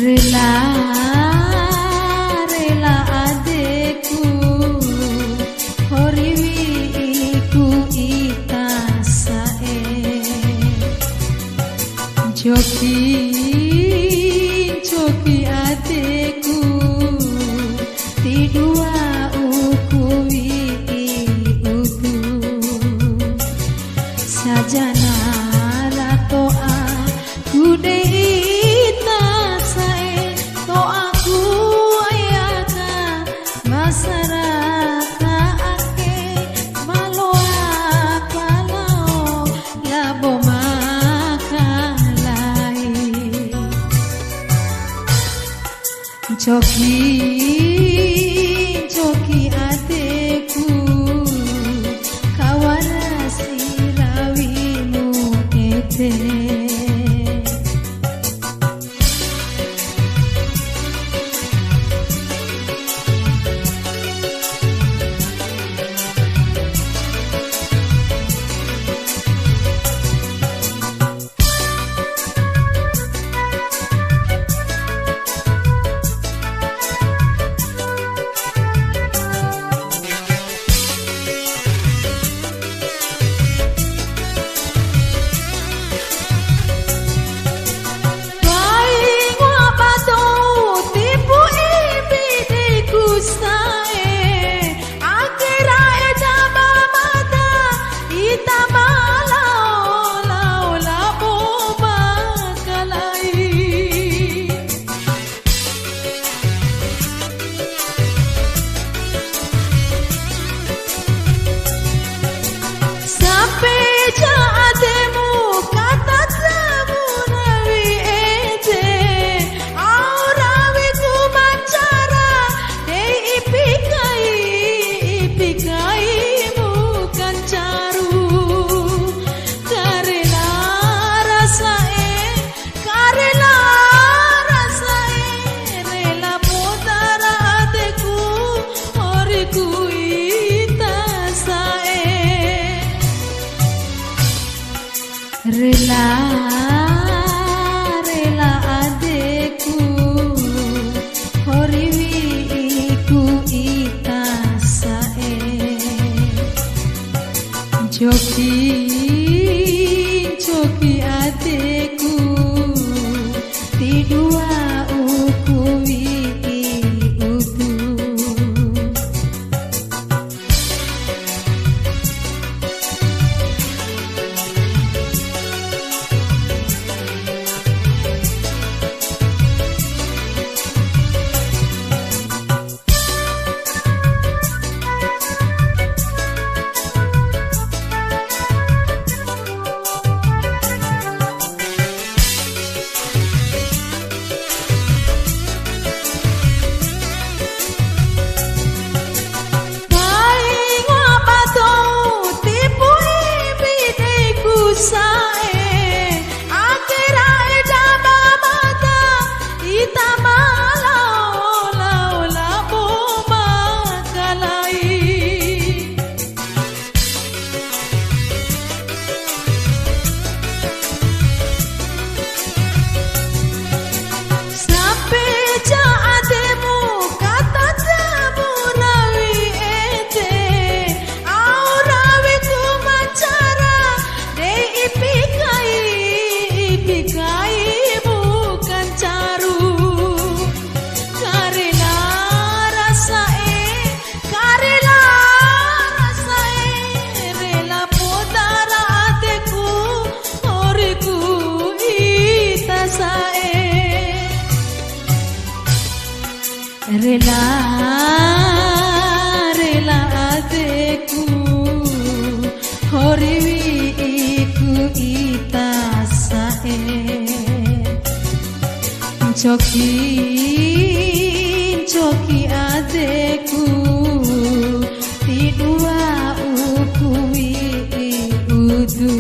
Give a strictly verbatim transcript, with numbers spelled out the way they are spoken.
Rela, rela adeku, hori wi'iku ita sa'e. Ncoki, ncoki adeku, ti dua uku wi'i udu. Sajana ra to'a ku dei ita sa'e, to'aku aya ka ma sara ta ake, ma loa palao labo makalai. Ncoki, ncoki adeku, kawara si rawimu ede. Pai ngoa ba dou tipu imbi dei ku sa'e, ake ra eda ba mada ita ma lao, lao labo makalai. Sampe ja ademu kata tamu rawi ede, au rawiku ma ncara, dei ipi kai, ipi kaimu kancaru. Karena rasa e Karela rasa e, rela poda ra adeku, horiku ita sa'e. Rela, rela adeku, hori wi'iku ita sa'e. Ncoki, ncoki adeku, ti dua uku wi'i udu. Kai ngoa ba dou tipu imbi dei ku sa'e, ake ra eda ba mada ita ma lao, lao labo makalai. Sampe ja ademu kata tamu rawi ede, au rawiku ma ncara, dei ipi kai, ipi kaimu kancaru. Karena rasa e, karena rasa e, rela poda ra adeku, horiku ita sa'e. Rela, rela adeku, hori wi'iku ita sa'e. Ncoki, ncoki adeku, ti dua uku wi'i udu.